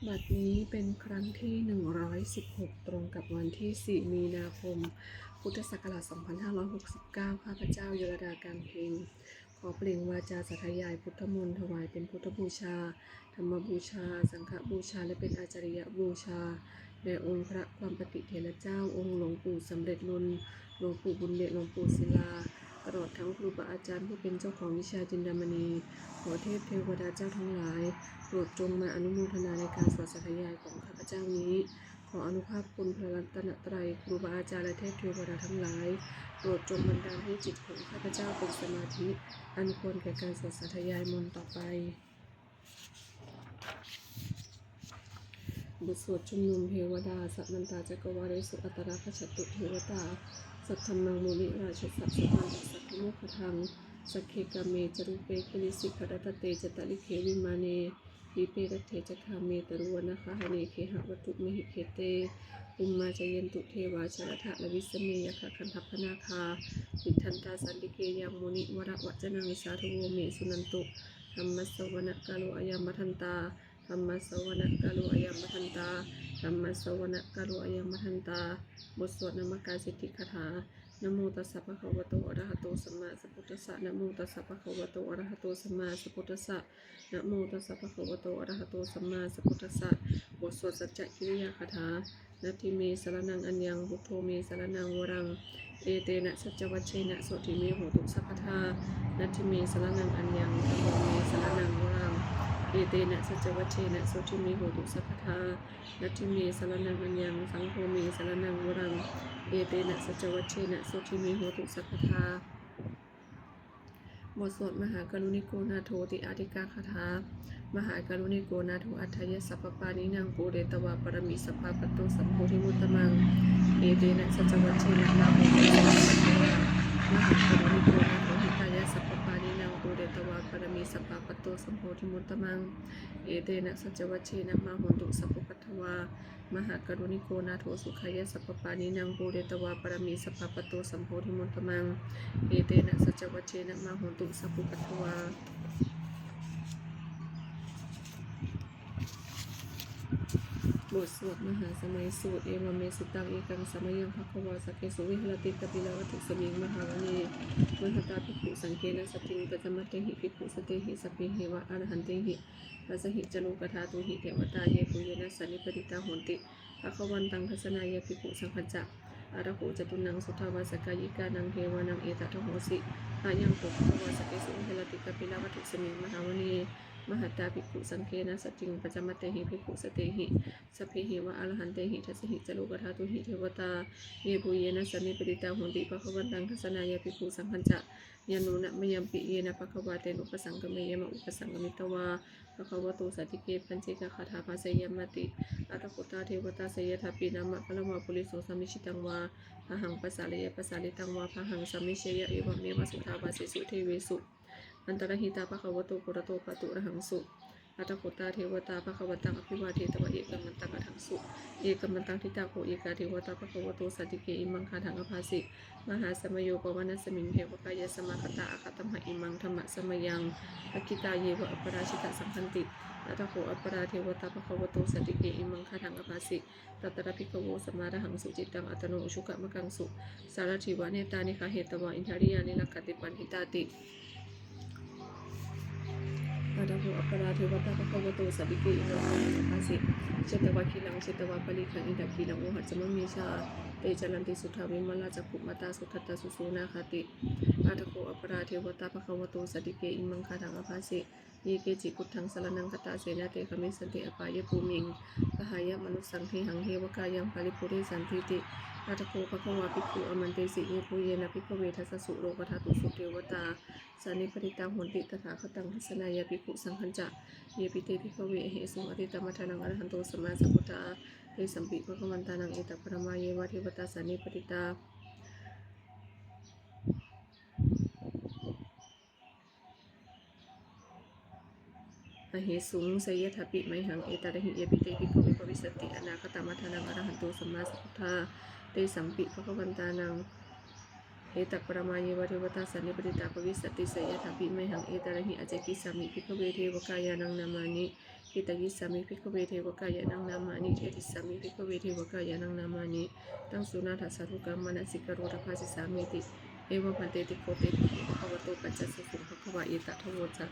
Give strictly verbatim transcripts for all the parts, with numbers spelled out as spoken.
บัดนี้เป็นครั้งที่ หนึ่งร้อยสิบหก ตรงกับวันที่ สี่ มีนาคม พุทธศักราช สองพันห้าร้อยหกสิบเก้า ข้าพเจ้า ยลดา กางเพ็ง ขอเปล่งวาจาสาธยายพุทธมนต์ ถวายเป็นพุทธบูชา ธรรมบูชา สังฆบูชา และเป็นอาจาริยบูชา แด่องค์พระความปฏิเถระเจ้า องค์หลวงปู่สำเร็จลุน หลวงปู่บุญเดช หลวงปู่ศิลา ตลอดทั้งครูบาอาจารย์ผู้เป็นเจ้าของวิชาจินดามณี ขอเทพเทวดาเจ้าทั้งหลาย โปรดจงมาอนุโมทนาในการสวดสาธยายของข้าพเจ้านี้ ขออานุภาพคุณพระรัตนตรัย ครูบาอาจารย์ และเทพเทวดาทั้งหลาย โปรดจงบันดาลให้จิตของข้าพเจ้าเป็นสมาธิ อันควรแก่การสวดสาธยายมนต์ต่อไป บทสวดชุมนุมเทวดา Samantā cakkavāḷesu atrāgacchantu devatā, saddhammaṃ munirājassa suṇantu saggamokkhadaṃ. Sagge kāme ca rūpe girisikharataṭe cantalikkhe vimāne, dīpe raṭṭhe ca gāme taruvanagahane gehavatthumhi khette, bhummā cāyantu devā jalathalavisame yakkhagandhabbanāgā, tiṭṭhantā santike yaṃ munivaravacanaṃ sādhavo me suṇantu. Dhammassavanakālo ayam bhadantā. Dhammassavanakālo ayam bhadantā. Dhammassavanakālo ayam bhadantā. บทสวดนมการสิทธิคาถา Namo tassa bhagavato arahato sammāsambuddhassa. Namo tassa bhagavato arahato sammāsambuddhassa. Namo tassa bhagavato arahato sammāsambuddhassa. บทสวดสัจจกิริยาคาถา Natthi me saraṇaṃ aññaṃ, buddho me saraṇaṃ varaṃ, etena saccavajjena sotthi me hotu sabbadā. Natthi me saraṇaṃ aññaṃ, dhammo me saraṇaṃ varaṃ, etena saccavajjena sotthi me hotu sabbadā. Natthi me saraṇaṃ aññaṃ, saṅgho me saraṇaṃ varaṃ, etena saccavajjena sotthi me hotu sabbadā. บทสวดมหาการุณิโกนาโถติอาทิกาคาถา Mahākāruṇiko nātho atthāya sabbapāṇinaṃ, pūretvā pāramī sabbā patto sambodhimuttamaṃ, etena saccavajjena mā hontu sabbupaddavā. Mahākāruṇiko nātho hitāya sabbapāṇinaṃ, pūretvā pāramī sabbā patto sambodhimuttamaṃ, etena saccavajjena mā hontu sabbupaddavā. Mahākāruṇiko nātho sukhāya sabbapāṇinaṃ, pūretvā pāramī sabbā patto sambodhimuttamaṃ, etena saccavajjena mā hontu sabbupaddavā. บทสวดมหาสมัยสูตร Evaṃ me sutaṃ. Ekaṃ samayaṃ bhagavā sakkesu viharati kapilavatthusmiṃ mahāvane mahatā bhikkhusaṅghena saddhiṃ pañcamattehi bhikkhusatehi sabbeheva arahantehi. Dasahi ca lokadhātūhi devatā yebhuyyena sannipatitā honti bhagavantaṃ dassanāya bhikkhusaṅghañca. Atha kho catunnaṃ suddhāvāsakāyikānaṃ devānaṃ etadahosi: Ayaṃ kho bhagavā sakkesu viharati kapilavatthusmiṃ mahāvane mahatā bhikkhusaṅghena saddhiṃ pañcamattehi bhikkhusatehi sabbeheva arahantehi. Dasahi ca lokadhātūhi devatā yebhuyyena sannipatitā honti bhagavantaṃ dassanāya bhikkhusaṅghañca. Yannūna mayampi yena bhagavā tenupasaṅkameyyāma, upasaṅkamitvā bhagavato santike paccekagāthā bhāseyyāmāti. Atha kho tā devatā seyyathāpi nāma balavā puriso sammiñjitaṃ vā bāhaṃ pasāreyya, pasāritaṃ vā bāhaṃ sammiñjeyya, evameva suddhāvāsesu devesu antarahitā bhagavato purato pāturahaṃsu. Atha kho tā devatā bhagavantaṃ abhivādetvā ekamantaṃ aṭṭhaṃsu. Ekamantaṃ ṭhitā kho ekā devatā bhagavato santike imaṃ gāthaṃ abhāsi: Mahāsamayo pavanasmiṃ, devakāyā samāgatā; āgatamha imaṃ dhammasamayaṃ, dakkhitāyeva aparājitasaṅghanti. Atha kho aparā devatā bhagavato santike imaṃ gāthaṃ abhāsi: Tatra bhikkhavo samādahaṃsu, cittaṃ attano ujukamakaṃsu; sārathīva nettāni gahetvā, indriyāni rakkhanti paṇḍitāti. Atha kho aparā devatā bhagavato santike imaṃ gāthaṃ abhāsi: Chetvā khīlaṃ chetvā palighaṃ, indakhīlaṃ ohaccamanejā; te caranti suddhā vimalā, cakkhumatā sudantā susunāgāti. Atha kho aparā devatā bhagavato santike imaṃ gāthaṃ abhāsi: Ye keci buddhaṃ saraṇaṃ gatāse, na te gamissanti apāyabhūmiṃ; pahāya mānusaṃ dehaṃ, devakāyaṃ paripūressantīti. Atha kho bhagavā bhikkhū āmantesi: Yebhuyyena bhikkhave dasasu lokadhātūsu devatā sannipatitā honti tathāgataṃ dassanāya bhikkhusaṅghañca. Yepi te bhikkhave ahesuṃ atītamaddhānaṃ arahanto sammāsambuddhā, tesampi bhagavantānaṃ etaparamāyeva devatā sannipatitā ahesuṃ, seyyathāpi mayhaṃ etarahi. Yepi te bhikkhave bhavissanti anāgatamaddhānaṃ arahanto sammāsambuddhā, tesampi bhagavantānaṃ etaparamāyeva devatā sannipatitā bhavissanti, seyyathāpi mayhaṃ etarahi. Ācikkhissāmi bhikkhave devakāyānaṃ nāmāni, Kittayissāmi bhikkhave devakāyānaṃ nāmāni. Desissāmi bhikkhave devakāyānaṃ nāmāni. Taṃ suṇātha sādhukaṃ manasikarotha bhāsissāmīti. Evaṃ bhanteti kho te bhikkhū bhagavato paccassosuṃ. Bhagavā etadavoca: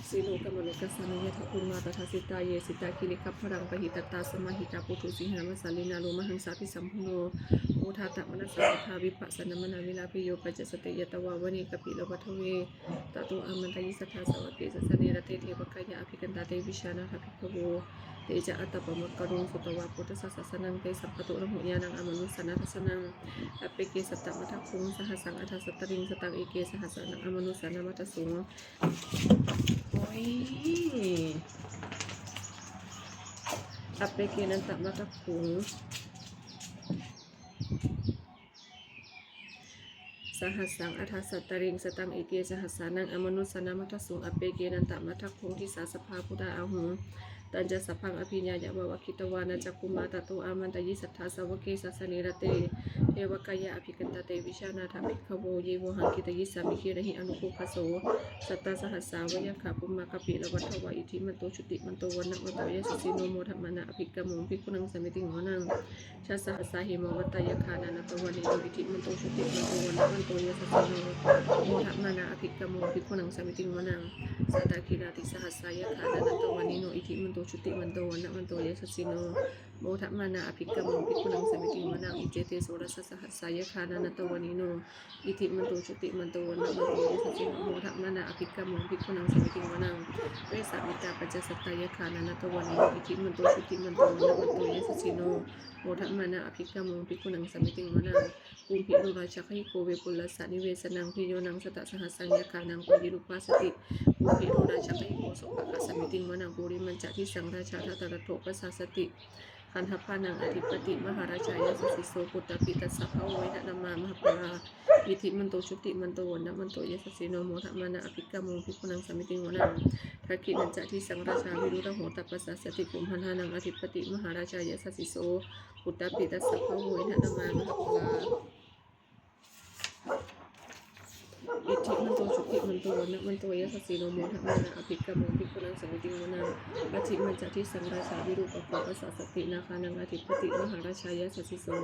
Silokamanukassāmi yattha bhummā tadassitā. Ye sitā girigabbharaṃ pahitattā samāhitā, puthū sīhāva sallīnā lomahaṃsābhisambhuno. Odātamanasā suddhā vippasannamanāvilā, bhiyyo pañcasate ñatvā vane kāpilavatthave. Tato āmantayi satthā sāvake sāsane rate, devakāyā abhikkantā te vijānātha bhikkhavo. Te ca ātappamakaruṃ sutvā buddhassa sāsanaṃ, tesampāturahu ñāṇaṃ amanussāna dassanaṃ. Appeke satamaddakkhuṃ sahassaṃ atha sattariṃ, sataṃ eke sahassānaṃ amanussānamaddasuṃ. Oi. Appekenantamaddakkhuṃ sahassaṃ atha sattariṃ, sataṃ eke sahassānaṃ amanussānamaddasuṃ. Appekenantamaddakkhuṃ disā sabbā phuṭā ahuṃ, tañca sabbaṃ abhiññāya vavakkhitvāna cakkhumā. Tato āmantayi satthā sāvake sāsane rate, devakāyā abhikkantā te vijānātha bhikkhavo. Ye vohaṃ kittayissāmi girāhi anupubbaso, sattasahassā va yakkhā bhummā kāpilavatthavā. Iddhimanto jutimanto vaṇṇavanto yasassino, modamānā abhikkāmuṃ bhikkhūnaṃ samitiṃ vanaṃ. Chasahassā hemavatā yakkhā nānattavaṇṇino, iddhimanto jutimanto vaṇṇavanto yasassino, modamānā abhikkāmuṃ bhikkhūnaṃ samitiṃ vanaṃ. Sātāgirā tisahassā yakkhā nānattavaṇṇino, iddhimanto jutimanto vaṇṇavanto yasassino, modamānā abhikkāmuṃ bhikkhūnaṃ samitiṃ vanaṃ. Iccete soḷasasahassā yakkhā nānattavaṇṇino, iddhimanto jutimanto vaṇṇavanto yasassino, modamānā abhikkāmuṃ bhikkhūnaṃ samitiṃ vanaṃ. Vessāmittā pañcasatā yakkhā nānattavaṇṇino, iddhimanto jutimanto vaṇṇavanto yasassino, modamānā abhikkāmuṃ bhikkhūnaṃ samitiṃ vanaṃ. Kumbhīro rājagahiko vepullassa nivesanaṃ, bhiyyo naṃ satasahassaṃ yakkhānaṃ payirupāsati, kumbhīro rājagahiko sopāga samitiṃ vanaṃ. Purimañca disaṃ rājā dhataraṭṭho pasāsati, gandhabbānaṃ ādhipati mahārājā yasassi so. Puttāpi tassa bahavo indanāmā mahabbalā, iddhimanto jutimanto vaṇṇavanto yasassino, modamānā abhikkāmuṃ bhikkhūnaṃ samitiṃ vanaṃ. Dakkhiṇañca disaṃ rājā virūḷho tappasāsati, kumbhaṇḍānaṃ ādhipati mahārājā yasassi so. Puttāpi tassa bahavo indanāmā mahabbalā, iddhimanto jutimanto vaṇṇavanto yasassino, modamānā abhikkāmuṃ bhikkhūnaṃ samitiṃ vanaṃ. Pacchimañca disaṃ rājā virūpakkho pasāsati, nāgānaṃ ādhipati mahārājā yasassi so.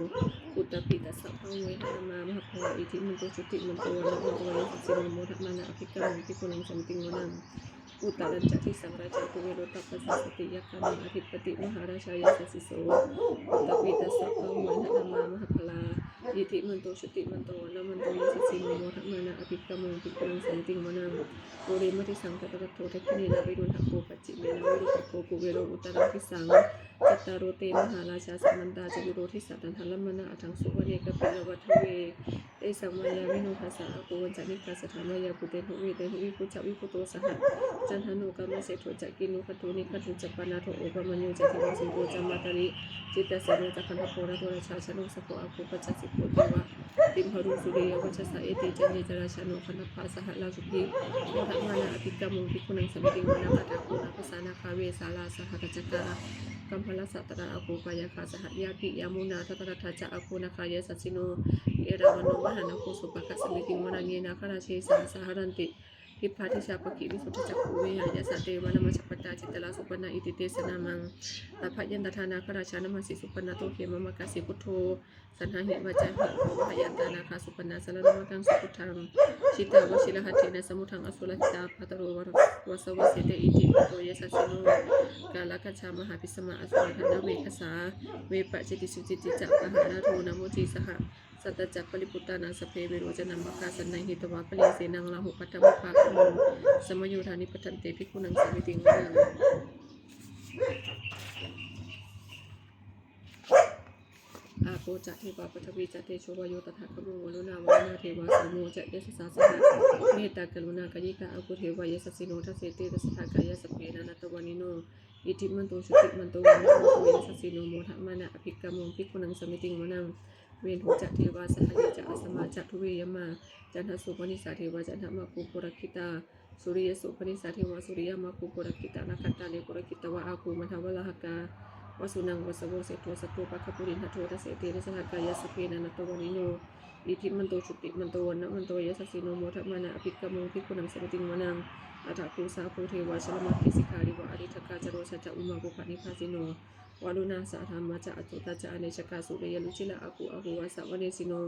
Puttāpi tassa bahavo indanāmā mahabbalā, iddhimanto jutimanto vaṇṇavanto yasassino, modamānā abhikkāmuṃ bhikkhūnaṃ samitiṃ vanaṃ. Uttarañca disaṃ rājā kuvero tappasāsati, yakkhānaṃ ādhipati mahārājā yasassi so. Puttāpi tassa bahavo indanāmā mahabbalā, iddhimanto jutimanto vaṇṇavanto yasassino, modamānā abhikkāmuṃ bhikkhūnaṃ samitiṃ vanaṃ. Purimadisaṃ dhataraṭṭho, dakkhiṇena virūḷhako, pacchimena virūpakkho, kuvero uttaraṃ disaṃ. Cattāro te mahārājā samantā caturo disā, daddallamānā aṭṭhaṃsu vane kāpilavatthave. Tesaṃ māyāvino dāsā āgū vañcanikā saṭhā, māyā bhūtesu viṭesu viṭucca viṭuṭo saha. Candano kāmaseṭṭho ca kinnughaṇḍu nighaṇḍu ca, panādo opamañño ca devasūto ca mātali. Cittaseno ca gandhabbo naḷorājā janosabho, āgū pañcasikho ceva timbarū suriyavaccasā. Ete caññe ca rājāno gandhabbā saha rājubhi, modamānā abhikkāmuṃ bhikkhūnaṃ samitiṃ vanaṃ. Athāgū nābhasā nāgā vesālā sahatacchakā, kambalassatarā āgū pāyāgā saha ñātibhi. Yāmunā dhataraṭṭhā ca āgū nāgā yasassino, erāvaṇo mahānāgo sopāga samitiṃ vanaṃ. Ye nāgarāje sahasā haranti dibbā dijā pakkhi visuddhacakkhū, vehāyasā te vanamajjhapattā citrā supaṇṇā iti tesa nāmaṃ. Abhayantadā nāgarājānamāsi, supaṇṇato khemamakāsi buddho. Saṇhāhi vācāhi upavhayantā nāgā, supaṇṇā saraṇamakaṃsu buddhaṃ. Jitā vajirahatthena samuddaṃ asurā sitā, bhātaro vāsavassete iddhimanto yasassino. Kālakañjā mahābhismā asurā dānaveghasā, vepacitti sucitti ca pahārādo namucī saha. Satañca baliputtānaṃ sabbe verocanāmakā, sannayhitvā baliṃ senaṃ rāhubhaddamupāgamuṃ, samayodāni bhaddante bhikkhūnaṃ samitiṃ vanaṃ. Āpo ca devā paṭhavī ca tejo vāyo tadāgamuṃ, varuṇā vāruṇā devā somo ca yasasā saha. Mettākaruṇākāyikā āgū devā yasassino, dasete dasadhā kāyā sabbe nānattavaṇṇino. Iddhimanto jutimanto vaṇṇavanto yasassino, modamānā abhikkāmuṃ bhikkhūnaṃ samitiṃ vanaṃ. Veṇhū ca devā sahalī ca asamā ca duve yamā, candassūpanisā devā candamāgū purakkhitā. Suriyassūpanisā devā suriyamāgū purakkhitā, nakkhattāni purakkhitvā āgū mandavalāhakā. vasūnaṃ vāsavo seṭṭho sattopāga purindado. Dasete dasadhā kāyā sabbe nānattavaṇṇino iddhimanto jutimanto vaṇṇavanto yasassino modamānā abhikkāmuṃ bhikkhūnaṃ samitiṃ vanaṃ. Athāgū sahabhū devā jalamaggisikhāriva ariṭṭhakā ca rojā ca ummāpupphanibhāsino varuṇā sahadhammā ca accutā ca anejakā sūleyyarucirā āgū āgū vāsavanesino.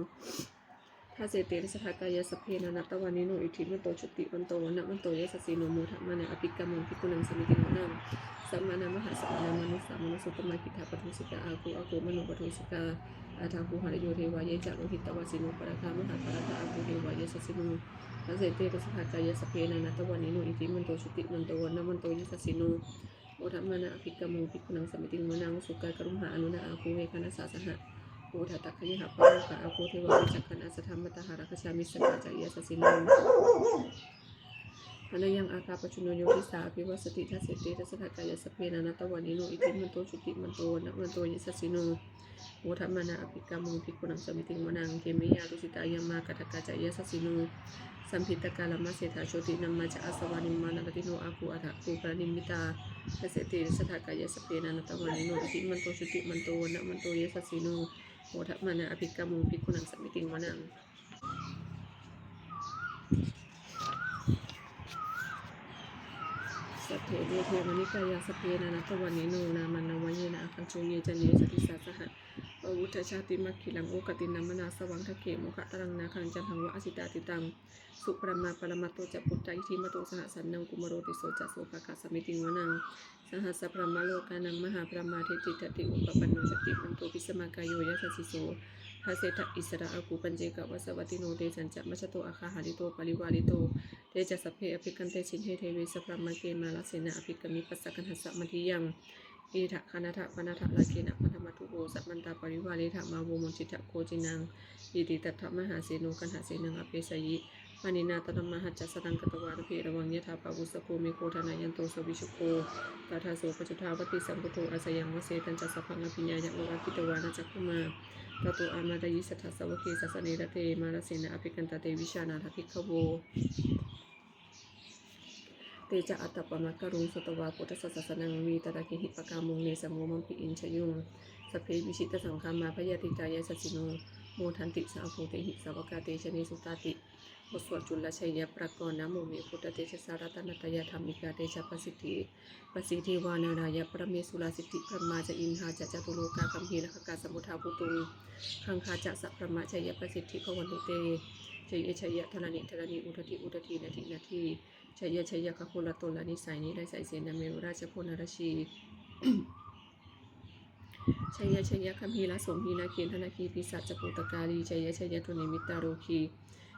Dasete dasadhā kāyā sabbe nānattavaṇṇino iddhimanto jutimanto vaṇṇavanto yasassino modamānā abhikkāmuṃ bhikkhūnaṃ samitiṃ vanaṃ. Samānā mahāsamānā mānusā mānusuttamā khiḍḍāpadūsikā āgū āgū manopadūsikā. Athāgū harayo devā ye ca lohitavāsino pāragā mahāpāragā āgū devā yasassino. Dasete dasadhā kāyā sabbe nānattavaṇṇino iddhimanto jutimanto vaṇṇavanto yasassino modamānā abhikkāmuṃ bhikkhūnaṃ samitiṃ vanaṃ. Sukkā karumhā aruṇā āgū veghanasā saha odātagayhā pāmokkhā āgū devā vicakkhaṇā sadāmattā hāragajā missakā ca yasassino. Hanayaṃ āgā pajjunno yo disā abhivassati. Dasete dasadhā kāyā sabbe nānattavaṇṇino iddhimanto jutimanto vaṇṇavanto yasassino modamānā abhikkāmuṃ bhikkhūnaṃ samitiṃ vanaṃ. Khemiyā tusitā yāmā kaṭṭhakā ca yasassino lambitakā lāmaseṭṭhā jotināmā ca āsavā nimmānaratino āgū athāgū paranimmitā. Dasete dasadhā kāyā sabbe nānattavaṇṇino iddhimanto jutimanto vaṇṇavanto yasassino modamānā abhikkāmuṃ bhikkhūnaṃ samitiṃ vanaṃ. Saṭṭhete devanikāyā sabbe nānattavaṇṇino nāmanvayena āgañchuṃ ye caññe sadisā saha. Pavutthajātimakkhīlaṃ oghatiṇṇamanāsavaṃ dakkhemoghataraṃ nāgaṃ candaṃva asitātitaṃ. Subrahmā paramatto ca puttā iddhimato saha sanaṅkumāro tisso ca sopāga samitiṃ vanaṃ. Sahassabrahmalokānaṃ mahābrahmābhitiṭṭhati upapanno jutimanto bhismākāyo yasassi so. Dasettha issarā āgū paccekavasavattino tesañca majjhato āgā hārito parivārito. Te ca sabbe abhikkante sinde deve sabrahmake mārasenā abhikkāmi passa kaṇhassa mandiyaṃ. Etha gaṇhatha bandhatha rāgena bandhamatthu vo samantā parivāretha mā vo muñcittha koci naṃ. Iti tattha mahāseno kaṇhasenaṃ apesayi. Pāṇinā talamāhacca saraṃ katvāna bheravaṃ yathā pāvussako megho thanayanto savijjuko. Tadā so paccudāvatti saṅkuddho asayaṃvase. Tañca sabbaṃ abhiññāya vavakkhitvāna cakkhumā. Tato āmantayi satthā sāvake sāsane rate. Mārasenā abhikkantā te vijānātha bhikkhavo. Te ca ātappamakaruṃ sutvā buddhassa sāsanaṃ. Vītarāgehi pakkāmuṃ nesaṃ lomampi iñjayuṃ. Sabbe vijitasaṅgāmā bhayātītā yasassino. Modanti saha bhūtehi sāvakā te janesutāti. บทสวดจุลชัยปกรณ์ Namo me buddhatejasā ratanattayadhammikā tejapasiddhi. Pasiddhi vā nārāya paramesurā siddhibrahmā ca indā ca catulokā gambhīrakkhakā samuddā bhūtuṃ. Gaṅgā ca sabrahmā jayapasiddhi bhavantu te. Jaya jaya dharaṇi dharaṇī udadhi udadhī nadi nadī. Jaya jaya gaganalatanalanisai nirayasai sena merurājabala narajī. Jaya jaya gambhīra sombhī nāgenda nāgī pisāca bhūtakālī. Jaya jaya dunnimittarogī.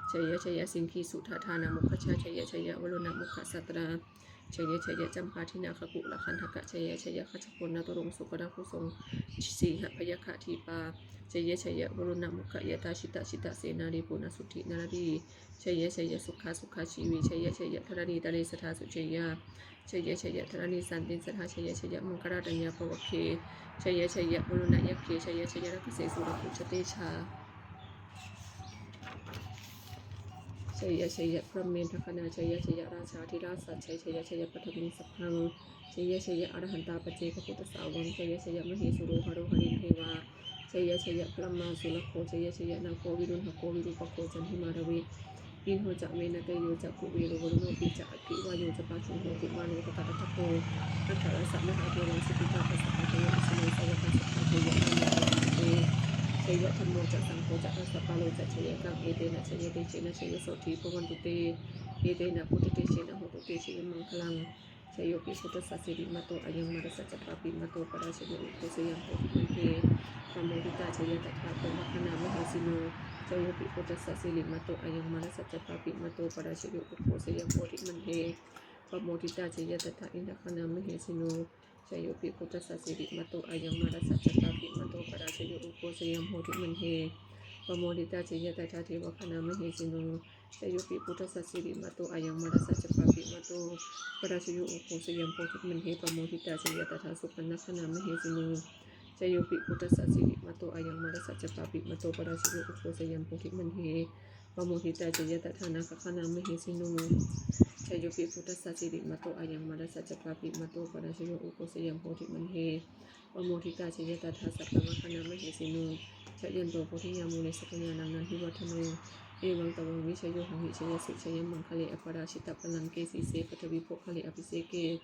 Jaya jaya siṅgī sudādāna mukhajā. Jaya jaya varuṇamukhasātrā. Jaya jaya campādināgakulagandhaka. Jaya jaya gajjagonnaturaṅga sukarabhujaṅga sīhabyagghadīpā. Jaya jaya varuṇamukhayātrā jita jita senārī puna suddhi naradī. Jaya jaya sukhā sukhā jīvī. Jaya jaya dharaṇītale sadā sujayā. Jaya jaya dharaṇī santin sadā. Jaya jaya maṅkarāj raññābhavagge. Jaya jaya varuṇayakkhe. Jaya jaya rakkhase surabhujatejā. Jaya jaya brahmendagaṇā. Jaya jaya rājādhirāja sājjai. Jaya jaya paṭhaviṃ sabbaṃ. Jaya jaya arahantā paccekabuddhasāvaṃ. Jaya jaya mahesuro haro harindevā. Jaya jaya brahmā surakkho. Jaya jaya nāgo viruḷhako virūpakkho candimā ravi. Indo ca venateyyo ca kuvero varuṇopi ca aggi vāyo ca pājuṇho kumāro dhataraṭṭhako. Aṭṭhārasa mahādevā siddhitāpasa ādayo isino sāvakā sabbā jaya antarāyā te. Jaya dhammo ca saṅgho ca dasapālo ca jayakaṃ. Etena jayatejena jayasotthī bhavantu te. Etena buddhatejena hotu te jayamaṅgalaṃ. Jayopi buddhassa sirīmato ayaṃ mārassa ca pāpimato parājayo ugghosayuṃ bodhimaṇḍe pamoditā jaya tadā devagaṇā mahesino. Jayopi buddhassa sirīmato ayaṃ mārassa ca pāpimato parājayo ugghosayuṃ bodhimaṇḍe pamoditā jaya tadā indagaṇā mahesino. Jayopi buddhassa sirīmato ayaṃ mārassa ca pāpimato parājayo ugghosayuṃ bodhimaṇḍe pamoditā jaya tadā devagaṇā mahesino. Jayopi buddhassa sirīmato ayaṃ mārassa ca pāpimato parājayo ugghosayuṃ bodhimaṇḍe pamoditā jaya tadā supaṇṇagaṇā mahesino. Jayopi buddhassa sirīmato ayaṃ mārassa ca pāpimato parājayo ugghosayuṃ bodhimaṇḍe pamoditā jaya tadā nāgagaṇā mahesino. jayopi buddhassa sirīmato ayaṃ, mārassa ca pāpimato parājayo, ugghosayuṃ bodhimaṇḍe pamoditā, jaya tadā sabrahmagaṇā mahesino. Jayanto bodhiyā mūle sakyānaṃ nandivaḍḍhano, evaṃ tvaṃ vijayo hohi jayassu jayamaṅgale, aparājitapallaṅke sīse paṭhavipokkhare abhiseke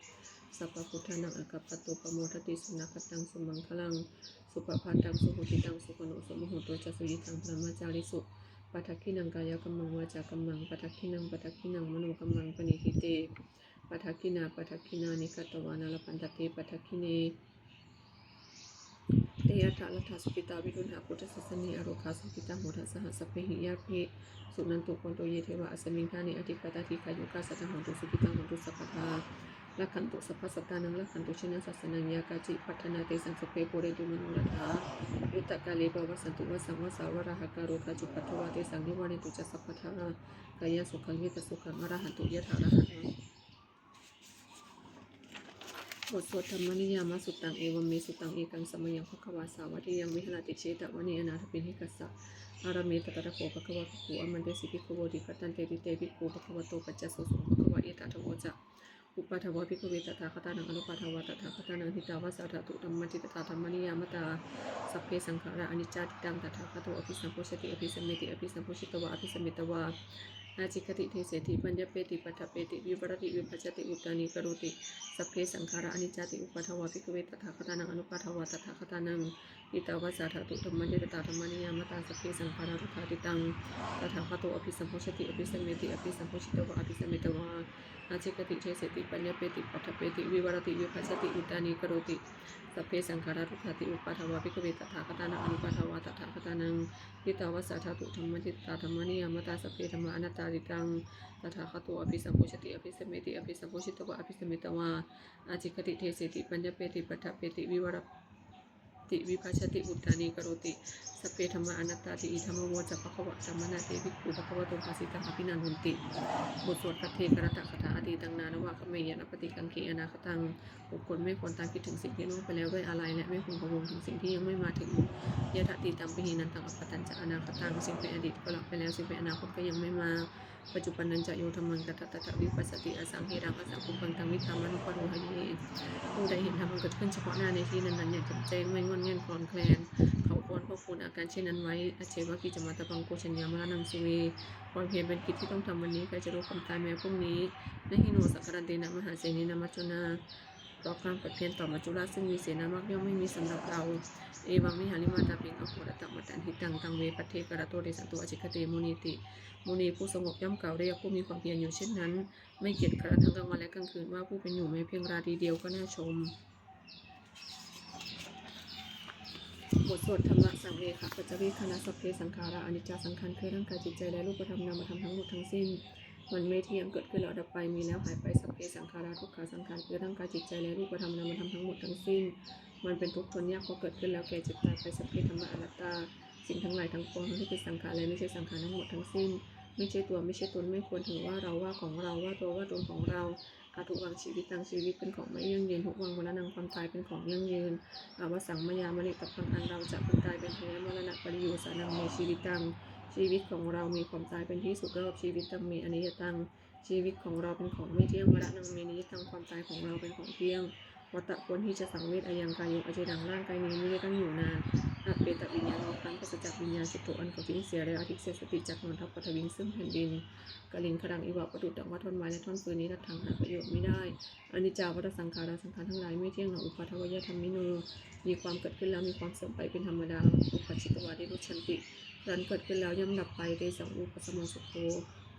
sabbabuddhānaṃ aggappatto pamodati. Sunakkhattaṃ sumaṅgalaṃ supabhātaṃ suhuṭṭhitaṃ, sukhaṇo sumuhutto ca suyiṭṭhaṃ brahmacārisu. Padakkhiṇaṃ kāyakammaṃ vācākammaṃ padakkhiṇaṃ, padakkhiṇaṃ manokammaṃ paṇidhī te padakkhiṇā, padakkhiṇāni katvāna labhantatthe padakkhiṇe. Te atthaladdhā sukhitā viruḷhā buddhasāsane, arogā sukhitā hotha saha sabbehi ñātibhi. Suṇantu bhonto ye devā asmiṃ ṭhāne adhigatā, dīghāyukā sadā hontu sukhitā hontu sabbadā. Rakkhantu sabbasattānaṃ rakkhantu jinasāsanaṃ, yā kāci patthanā tesaṃ sabbe pūrentu manorathā. Yuttakāle pavassantu vassaṃ vassā valāhakā, rogā cupaddavā tesaṃ nivārentu ca sabbadā. Kāyasukhaṃ cittisukhaṃ arahantu yathārahaṃ. บทสวด Dhammaniyāmasuttaṃ. Evaṃ me sutaṃ. Ekaṃ samayaṃ bhagavā sāvatthiyaṃ viharati jetavane anāthapiṇḍikassa ārāme. Tatra kho bhagavā bhikkhū āmantesi bhikkhavoti. Bhadanteti te bhikkhū bhagavato paccassosuṃ. Bhagavā etadavoca. Uppādā vā bhikkhave tathāgatānaṃ anuppādā vā tathāgatānaṃ, ṭhitā va sā dhātu dhammaṭṭhitatā dhammaniyāmatā: sabbe saṅkhārā aniccāti. Taṃ tathāgato abhisambujjhati abhisameti, abhisambujjhitvā abhisametvā ācikkhati deseti paññapeti paṭṭhapeti vivarati vibhajati uttānīkaroti: sabbe saṅkhārā aniccāti. Uppādā vā bhikkhave tathāgatānaṃ anuppādā vā tathāgatānaṃ, ṭhitā va sā dhātu dhammaṭṭhitatā dhammaniyāmatā: sabbe saṅkhārā dukkhāti. Taṃ tathāgato abhisambujjhati abhisameti, abhisambujjhitvā abhisametvā ācikkhati deseti paññapeti paṭṭhapeti vivarati vibhajati uttānīkaroti: sabbe saṅkhārā dukkhāti. Uppādā vā bhikkhave tathāgatānaṃ anuppādā vā tathāgatānaṃ, ṭhitā va sā dhātu dhammaṭṭhitatā dhammaniyāmatā: sabbe dhammā anattāti. Taṃ tathāgato abhisambujjhati abhisameti, abhisambujjhitvā abhisametvā ācikkhati deseti paññapeti paṭṭhapeti vivarati vibhajati uttānīkaroti: sabbe dhammā anattāti. Idamavoca bhagavā. Samaṇā te bhikkhū bhagavato bhāsitaṃ abhinandunti. บทสวดภัทเทกรัตตคาถา Atītaṃ nānvāgameyya nappaṭikaṅkhe anāgataṃ. บุคคลไม่ควรตามคิดถึงสิ่งที่ล่วงไปแล้วด้วยอาลัย และไม่ควรพะวงถึงสิ่งที่ยังไม่มาถึง Yadatītaṃ pahīnantaṃ appattañca anāgataṃ. สิ่งเป็นอดีตก็ละไปแล้ว สิ่งเป็นอนาคตก็ยังไม่มา Paccuppannañca yo dhammaṃ tattha tattha vipassati, asaṃhiraṃ asaṅkuppaṃ taṃ viddhā manubrūhaye. ผู้ใดเห็นธรรมอันเกิดขึ้นเฉพาะหน้าในที่นั้นๆ อย่างแจ่มแจ้ง ไม่ง่อนแง่นคลอนแคลน เขาควรพอกพูนอาการเช่นนั้นไว้ Ajjeva kiccamātappaṃ ko jaññā maraṇaṃ suve. ความเพียรเป็นกิจที่ต้องทำวันนี้ ใครจะรู้ความตายแม้พรุ่งนี้ Na hi no saṅgarantena mahāsenena maccunā. เพราะความผัดเพี้ยนต่อมัจจุราชซึ่งมีเสนามากย่อมไม่มีสำหรับเรา Evaṃ vihārimātāpiṃ ahorattamatanditaṃ, taṃ ve bhaddekarattoti santo ācikkhate munīti. มุนีผู้สงบย่อมกล่าวเรียกผู้มีความเพียรอยู่เช่นนั้น ไม่เกียจคร้านทั้งกลางวันและกลางคืน ว่าผู้เป็นอยู่แม้เพียงราตรีเดียวก็น่าชม บทสวดธัมมสังเวคปัจจเวกขณะ Sabbe saṅkhārā aniccā. สังขารคือร่างกายจิตใจและรูปธรรมนามธรรมทั้งหมดทั้งสิ้น มันไม่เที่ยง เกิดขึ้นแล้วดับไป มีแล้วหายไป Sabbe saṅkhārā dukkhā. สังขารคือร่างกายจิตใจและรูปธรรมนามธรรมทั้งหมดทั้งสิ้น มันเป็นทุกข์ทนยาก เพราะเกิดขึ้นแล้วแก่เจ็บตายไป Sabbe dhammā anattā. สิ่งทั้งหลายทั้งปวงทั้งที่เป็นสังขารและไม่ใช่สังขารทั้งหมดทั้งสิ้น ไม่ใช่ตัวไม่ใช่ตน ไม่ควรถือว่าเราว่าของเราว่าตัวว่าตนของเรา Adhuvaṃ jīvitaṃ. ชีวิตเป็นของไม่ยั่งยืน Dhuvaṃ maraṇaṃ. ความตายเป็นของยั่งยืน Avassaṃ mayā maritabbaṃ. อันเราจะพึงตายเป็นแท้ Maraṇapariyosānaṃ me jīvitaṃ. ชีวิตของเรามีความตายเป็นที่สุดรอบ Jīvitaṃ me aniyataṃ. ชีวิตของเราเป็นของไม่เที่ยง Maraṇaṃ me niyataṃ. ความตายของเราเป็นของเที่ยง Vata ควรที่จะสังเวช Ayaṃ kāyo aciraṃ. ร่างกายนี้มิได้ตั้งอยู่นาน Apetaviññāṇo. ครั้นปราศจากวิญญาณ Chuḍḍho. อันเขาทิ้งเสียแล้ว Adhisessati. จักนอนทับ Paṭhaviṃ. ซึ่งแผ่นดิน Kaliṅgaraṃ iva. ประดุจดังว่าท่อนไม้และท่อนฟืน Niratthaṃ. หาประโยชน์มิได้ Aniccā vata saṅkhārā. สังขารทั้งหลายไม่เที่ยงหนอ Uppādavayadhammino. มีความเกิดขึ้นแล้วมีความเสื่อมไปเป็นธรรมดา Uppajjitvā nirujjhanti. ครั้นเกิดขึ้นแล้วย่อมดับไป Tesaṃ vūpasamo sukho.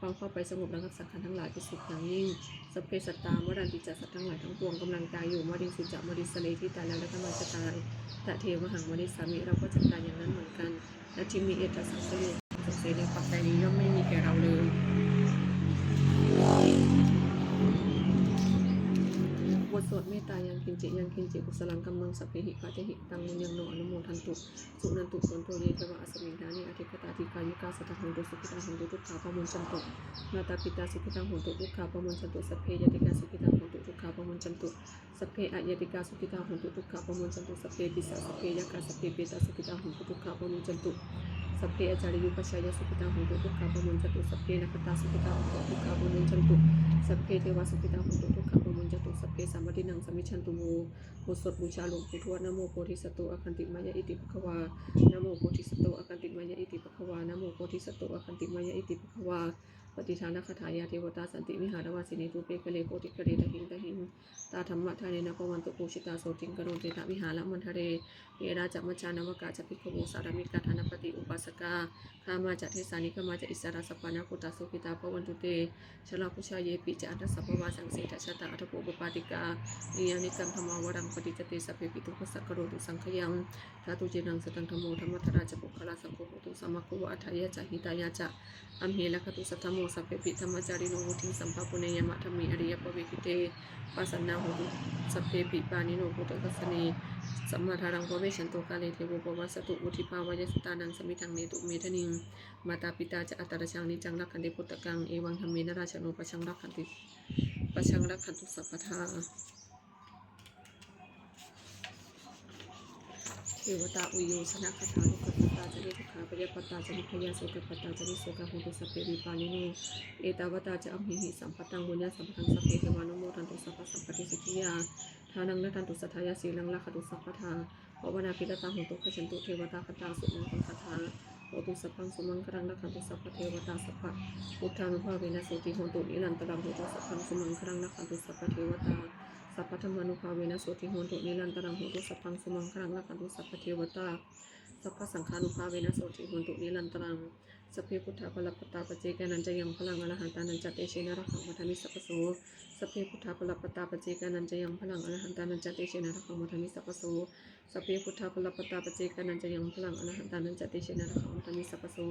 ความเข้าไปสงบระงับสังขารทั้งหลายเป็นสุขอย่างยิ่ง Sabbe sattā maranti ca. สัตว์ทั้งหลายทั้งปวงกำลังตายอยู่ Mariṃsu ca marissare. ที่ตายแล้วและกำลังจะตาย Tathevāhaṃ marissāmi. เราก็จะตายอย่างนั้นเหมือนกัน Natthi me ettha saṃsayo. ความสงสัยในความตายนี้ย่อมไม่มีแก่เราเลย บทสวดเมตตา Yaṅkiñci yaṅkiñci kusalaṃ kammaṃ sabbehi katehi kataṃ puññaṃ no anumodantu. Suṇantu bhonto ye devā asmiṃ ṭhāne adhigatā, dīghāyukā sadā hontu, sukhitā hontu, dukkhā pamuñcantu. Mātāpitā sukhitā hontu, dukkhā pamuñcantu. Sabbe ñātikā sukhitā hontu, dukkhā pamuñcantu. Sabbe aññātikā sukhitā hontu, dukkhā pamuñcantu. Sabbe pisā sabbe yakkhā sabbe petā sukhitā hontu, dukkhā pamuñcantu. Sabbe ācariyupajjhāyā sukhitā hontu, dukkhā pamuñcantu. Sabbe nakkhattā sukhitā hontu, dukkhā pamuñcantu. Sabbe devā sukhitā hontu, dukkhā pamuñcantu, sabbe sampattīnaṃ samijjhantu. บทสวดบูชาหลวงปู่ทวด Namo bodhisatto āgantimāya iti bhagavā. Namo bodhisatto āgantimāya iti bhagavā. Namo bodhisatto āgantimāya iti bhagavā. Pattidānagāthā. Yā devatā santi vihāravāsinī, thūpe ghare bodhighare tahiṃ tahiṃ, tā dhammadānena bhavantu pūjitā, sotthiṃ karontedha vihāramaṇḍale. Therā ca majjhā navakā ca bhikkhavo, sārāmikā dānapatī upāsakā, gāmā ca desā nigamā ca issarā, sappāṇabhūtā sukhitā bhavantu te. Jalābujā yepi ca aṇḍasambhavā, saṃsedajātā athavopapātikā, niyyānikaṃ dhammavaraṃ paṭicca te, sabbepi dukkhassa karontu saṅkhayaṃ. Ṭhātu ciraṃ sataṃ dhammo, dhammaddharā ca puggalā, saṅgho hotu samaggo va, atthāya ca hitāya ca. Amhe rakkhatu saddhammo, sabbepi dhammacārino, vuḍḍhiṃ sampāpuṇeyyāma, dhamme ariyappavedite. Pasannā hontu sabbepi, pāṇino buddhasāsane, sammā dhāraṃ pavecchanto kāle, devo pavassatu, vuḍḍhibhāvāya sattānaṃ, samiddhaṃ netu medaniṃ. Mātā pitā ca atrajaṃ, niccaṃ rakkhanti puttakaṃ, evaṃ dhammena rājāno, pajaṃ rakkhanti, pajaṃ rakkhantu sabbadā. Devatāuyyojanagāthā. Dukkhappattā ca niddukkhā, bhayappattā ca nibbhayā, sokappattā ca nissokā, hontu sabbepi pāṇino. Ettāvatā ca amhehi, sambhataṃ puññasampadaṃ, sabbe devānumodantu, sabbasampattisiddhiyā. Dānaṃ dadantu saddhāya, sīlaṃ rakkhantu sabbadā, bhāvanābhiratā hontu, gacchantu devatāgatā. Sumaṅgalagāthā. Hotu sabbaṃ sumaṅgalaṃ, rakkhantu sabbadevatā, sabbabuddhānubhāvena, sotthī hontu nirantaraṃ. Hotu sabbaṃ sumaṅgalaṃ, rakkhantu sabbadevatā, sabbadhammānubhāvena, sotthī hontu nirantaraṃ. Hotu sabbaṃ sumaṅgalaṃ, rakkhantu sabbadevatā, sabbasaṅghānubhāvena, sotthī hontu nirantaraṃ. Sabbe buddhā balappattā, paccekānañca yaṃ balaṃ, arahantānañca tejena, rakkhaṃ bandhāmi sabbaso. Sabbe buddhā balappattā, paccekānañca yaṃ balaṃ, arahantānañca tejena, rakkhaṃ bandhāmi sabbaso. Sabbe buddhā balappattā, paccekānañca yaṃ balaṃ, arahantānañca tejena, rakkhaṃ bandhāmi sabbaso.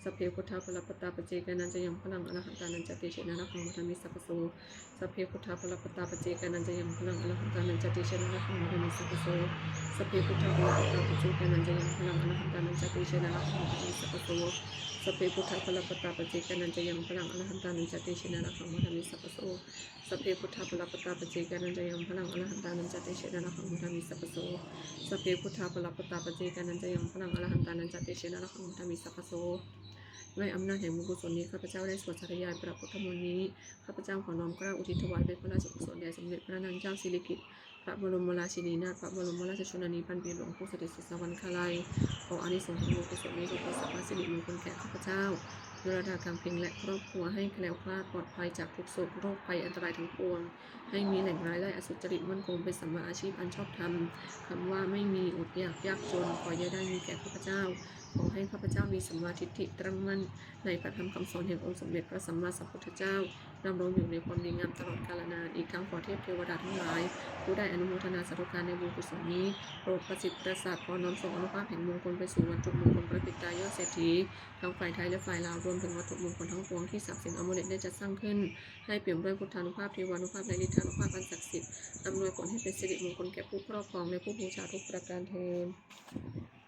Sabbe buddhā balappattā, paccekānañca yaṃ balaṃ, arahantānañca tejena, rakkhaṃ bandhāmi sabbaso. Sabbe buddhā balappattā, paccekānañca yaṃ balaṃ, arahantānañca tejena, rakkhaṃ bandhāmi sabbaso. Sabbe buddhā balappattā, paccekānañca yaṃ balaṃ, arahantānañca tejena, rakkhaṃ bandhāmi sabbaso. Sabbe buddhā balappattā, paccekānañca yaṃ balaṃ, arahantānañca tejena, rakkhaṃ bandhāmi sabbaso. Sabbe buddhā balappattā, paccekānañca yaṃ balaṃ, arahantānañca tejena, rakkhaṃ bandhāmi sabbaso. Sabbe buddhā balappattā, paccekānañca yaṃ balaṃ, arahantānañca tejena, rakkhaṃ bandhāmi sabbaso. ด้วยอำนาจแห่งบุญกุศลนี้ ข้าพเจ้าได้สวดสาธยายพระพุทธมนต์นี้ ข้าพเจ้าขอน้อมเกล้าอุทิศถวายเป็นพระราชกุศลแด่สมเด็จพระนางเจ้าสิริกิติ์ พระบรมราชินีนาถ พระบรมราชชนนีพันปีหลวง ผู้เสด็จสู่สวรรคาลัย ขออานิสงส์แห่งบุญกุศลนี้จงเป็นสรรพสิริมงคลแก่ข้าพเจ้า ยุรดา กังเพ็ง และครอบครัว ให้แคล้วคลาดปลอดภัยจากทุกข์โศกโรคภัยอันตรายทั้งปวง ให้มีแหล่งรายได้อันสุจริตมั่นคง เป็นสัมมาอาชีพอันชอบธรรม คำว่าไม่มีอดอยากยากจน ขออย่าได้มีแก่ข้าพเจ้า ขอให้ข้าพเจ้ามีสัมมาทิฏฐิตั้งมั่นในพระธรรมคำสอนแห่งองค์สมเด็จพระสัมมาสัมพุทธเจ้า ดำรงอยู่ในความดีงามตลอดกาลนาน อีกทั้งขอเทพเทวดาทั้งหลาย ผู้ได้อนุโมทนาสาธุการในบุญกุศลนี้ โปรดประสิทธิ์ประสาทพรน้อมส่งอานุภาพแห่งมงคลไปสู่วัตถุมงคลพระปิดตายอดเศรษฐี ทั้งฝ่ายไทยและฝ่ายลาว รวมถึงวัตถุมงคลทั้งปวงที่ศักดิ์สิทธิ์อมฤตได้จัดสร้างขึ้น ให้เปี่ยมด้วยพุทธานุภาพ เทวานุภาพ และฤทธานุภาพอันศักดิ์สิทธิ์ อำนวยผลให้เป็นสิริมงคลแก่ผู้ครอบครองและผู้บูชาทุกประการเทอญ